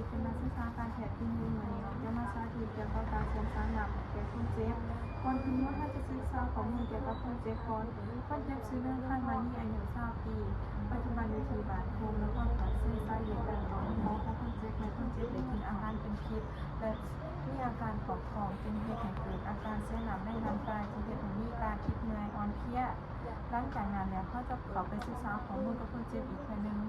ເປັນນັກສຶກສາການແພດປີໜຶ່ງ ມື້ນີ້ນ້ອງຈະມາສາທິດກ່ຽວກັບການສົ່ງສານນ້ຳໃຫ້ແກ່ຄົນເຈັບ. ກ່ອນອື່ນໝົດ ເຮົາຈະສຶກສາຂໍ້ມູນກ່ຽວກັບຄົນເຈັບກ່ອນ. ຄົນເຈັບຊື່ນາງ ຄານມານີ ອາຍຸຊາວປີ ປັດຈຸບັນຢູ່ທີ່ບ້ານໂພງ ນະຄອນປາກເຊ. ສາເຫດການເຂົ້າໂຮງໝໍຂອງຄົນເຈັບແມ່ນຄົນເຈັບໄດ້ກິນອາຫານເປັນພິດ ແລະ ມີອາການປວດທ້ອງ ຈຶ່ງເຮັດໃຫ້ເກີດອາການເສຍນ້ຳໃນຮ່າງກາຍ ຈຶ່ງເຮັດໃຫ້ມີການອິດເມື່ອຍອ່ອນເພຍ. ຫຼັງຈາກນັ້ນແລ້ວ ເຮົາຈະເຂົ້າໄປສຶກສາຂໍ້ມູນກັບຄົນເຈັບອີກເທື່ອໜຶ່ງ.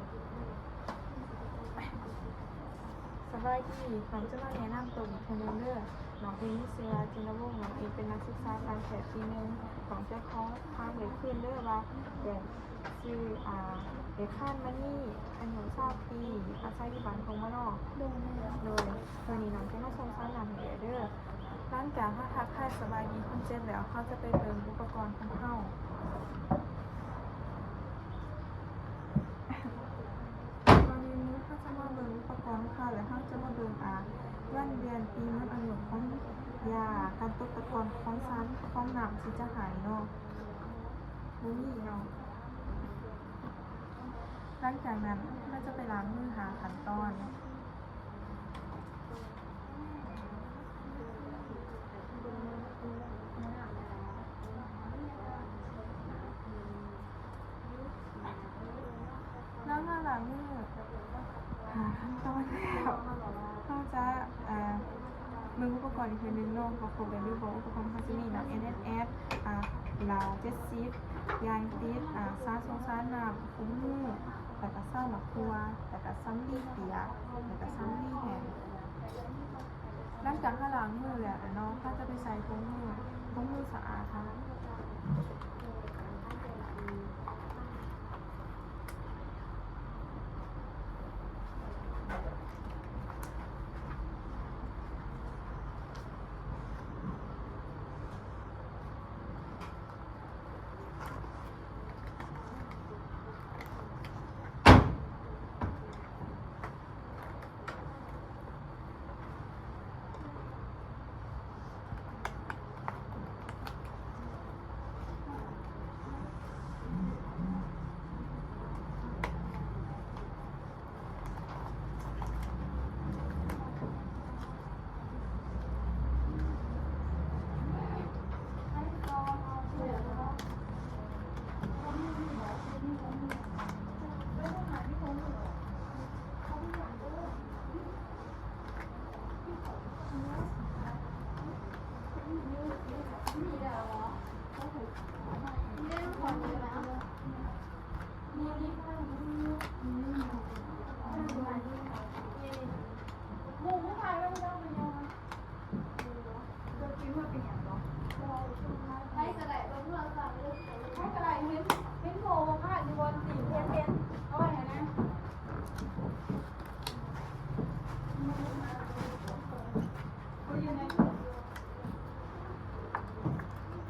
ສະບາຍດີ, ນ້ອງຈະມາແນະນຳຕົວອີກເທື່ອໜຶ່ງເດີ້. ນ້ອງເອງມີຊື່ວ່າ ຈິນນະວົງ, ນ້ອງເອງເປັນນັກສຶກສາການແພດປີໜຶ່ງ. ນ້ອງຈະຂໍຖາມເລກຄືນເດີ້ວ່າ ແບບຊື່ ອາ ເດັກ ຄານມານີ ອາຍຸຊາວປີ ອາໄສຢູ່ບ້ານທົ່ງມະນອກ. ໂດຍ ແມ່ນ. ໂດຍ ມື້ນີ້ນ້ອງຈະມາສົ່ງສານນ້ຳໃຫ້ເອື້ອຍເດີ້. ຫຼັງຈາກເຮົາທັກທາຍສະບາຍດີຄົນເຈັບແລ້ວ ເຮົາຈະໄປເບິ່ງອຸປະກອນຂອງເຮົາ. ກ່ອນອື່ນໝົດ ເຮົາຈະມາເບິ່ງອຸປະກອນຂອງເຮົາ ແລະ ເຮົາຈະມາເບິ່ງ ອາ ວັນເດືອນປີໝົດອາຍຸຂອງຢາ ການຕົກຕະກອນຂອງສານ ຂອງນ້ຳທີ່ຈະໃຫ້ເນາະ. ບໍ່ມີເນາະ. ຫຼັງຈາກນັ້ນ ເຮົາຈະໄປລ້າງມືຫ້າຂັ້ນຕອນ. ຫຼັງຈາກລ້າງມືຫ້າຂັ້ນຕອນແລ້ວ ເຮົາຈະ ເອີ ເບິ່ງອຸປະກອນອີກເທື່ອໜຶ່ງເນາະ ວ່າຄົບແລ້ວຫຼືບໍ່. ອຸປະກອນເຮົາຈະມີນ້ຳເອັນເອັສເອັສ ອາ ລາວເຈັດສິບ ຢາງຕິດ ອາ ສານສົ່ງສານນ້ຳ ຖົງມື ແລ້ວກະຊາວໝາກຖົ່ວ ແລ້ວກະສຳລີປຽກ ແລ້ວກະສຳລີແຫ້ງ. ຫຼັງຈາກເຮົາລ້າງມືແລ້ວເນາະ ເຮົາຈະໄປໃສ່ຖົງມື ຖົງມືສະອາດເຮົາ.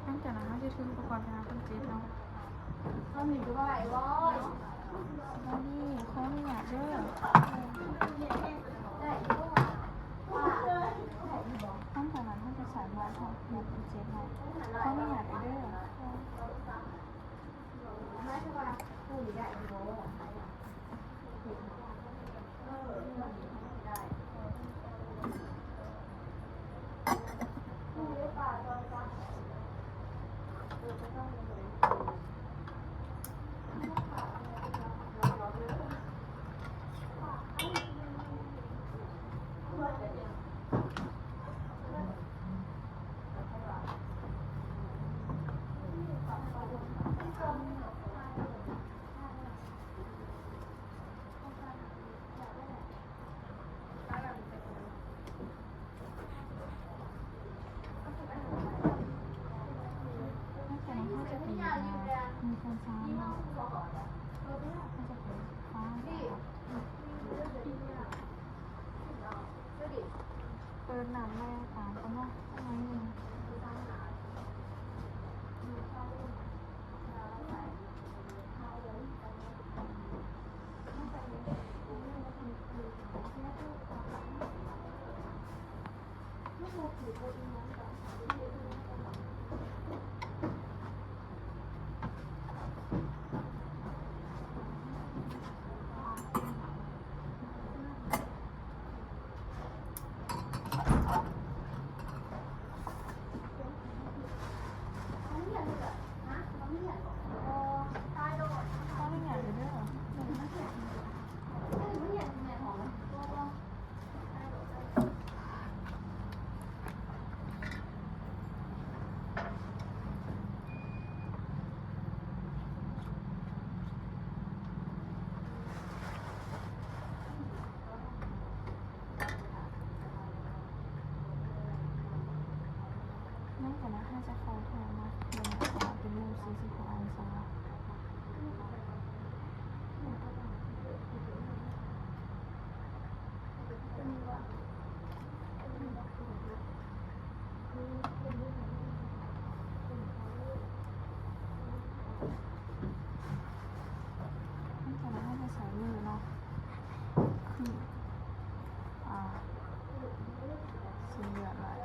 ຫຼັງຈາກນັ້ນເຮົາຈະຖືອຸປະກອນໄປຫາຄົນເຈັບເນາະ. ຕອນນີ້ກໍບໍ່ໄດ້ບໍ່? ຕອນນີ້ຂໍອະນຸຍາດເດີ້. ຫຼັງຈາກນັ້ນເຮົາຈະສາມາດຮັບຄົນເຈັບໄດ້. ຂໍອະນຸຍາດເດີ້. ເປີດນ້ຳແລ່ຕາມເຂົາມາໜ້ອຍໜຶ່ງ. ເ ເປັນມຸມສີ່ສິບຫົກອົງສາ. ມັນກໍເຮັດໃຫ້ໃຊ້ມືເນາະ ຄື ອ່າ ເສັ້ນເລືອດຫຼາຍ.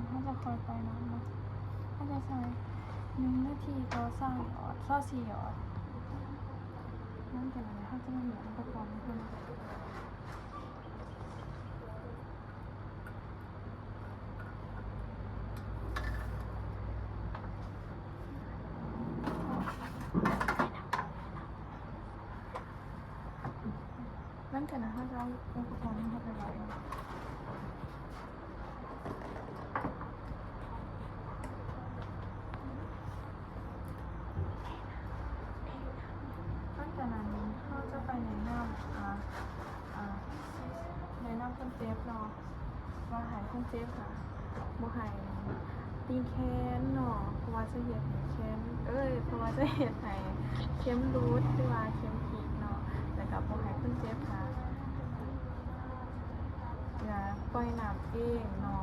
ເຮົາຈະຄ່ອຍໄປນຳເນາະ ເຮົາຈະໃສ່ໜຶ່ງນາທີຕໍ່ຊາວຢອດ ຊາວສີ່ຢອດ. ຫຼັງຈາກນັ້ນເຮົາຈະມາເລືອກອຸປະກອນໃຫ້ເພິ່ນ. ຫຼັງຈາກນັ້ນເຮົາຈະເອົາອຸປະກອນໃຫ້ເຮົາໄປໄວ້ເນາະ. ຫຼັງຈາກນັ້ນເຮົາຈະໄປແນະນຳ ອ່າ ອ່າ ແນະນຳຄົນເຈັບເນາະ ວ່າໃຫ້ຄົນເຈັບນະ ບໍ່ໃຫ້ຕີງແຂນເນາະ ເພາະວ່າຈະເຮັດໃຫ້ແຂນ ເອີຍ ເພາະວ່າຈະເຮັດໃຫ້ເຂັມຫຼຸດ ຫຼືວ່າເຂັມພິກເນາະ ແລ້ວກໍບໍ່ໃຫ້ຄົນເຈັບນະ ຢ່າປ່ອຍນ້ຳເອງເນາະ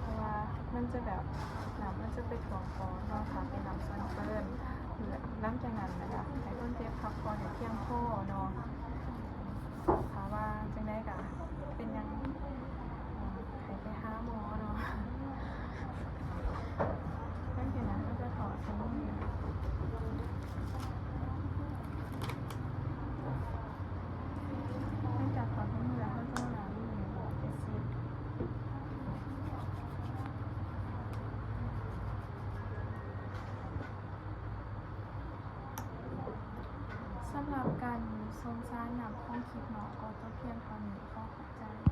ເພາະວ່າມັນຈະແບບ ນ້ຳມັນຈະໄປຖ້ວມປອດເນາະ ຖ້າເປັນນ້ຳຊອນເກີນ. ຫຼັງຈາກນັ້ນແລ້ວກໍໃຫ້ຄົນເຈັບພັກຜ່ອນໃຫ້ພຽງພໍເນາະ. ຖ້າວ່າຈັ່ງໃດກໍເປັນຫຍັງ ໃຫ້ໄປຫາໝໍເນາະ. ຫຼັງຈາກນັ້ນເຮົາຈະຖອດຖົງມື ຫຼັງຈາກຖອດຖົງມືແລ້ວ ເຮົາຈະມາລ້າງມື ເຈັດສິບ. ສຳລັບການຊົມສາຍນ້ຳຂອງຄລິບເນາະ ກໍຈົບພຽງເທົ່ານີ້. ຂໍຂອບໃຈ.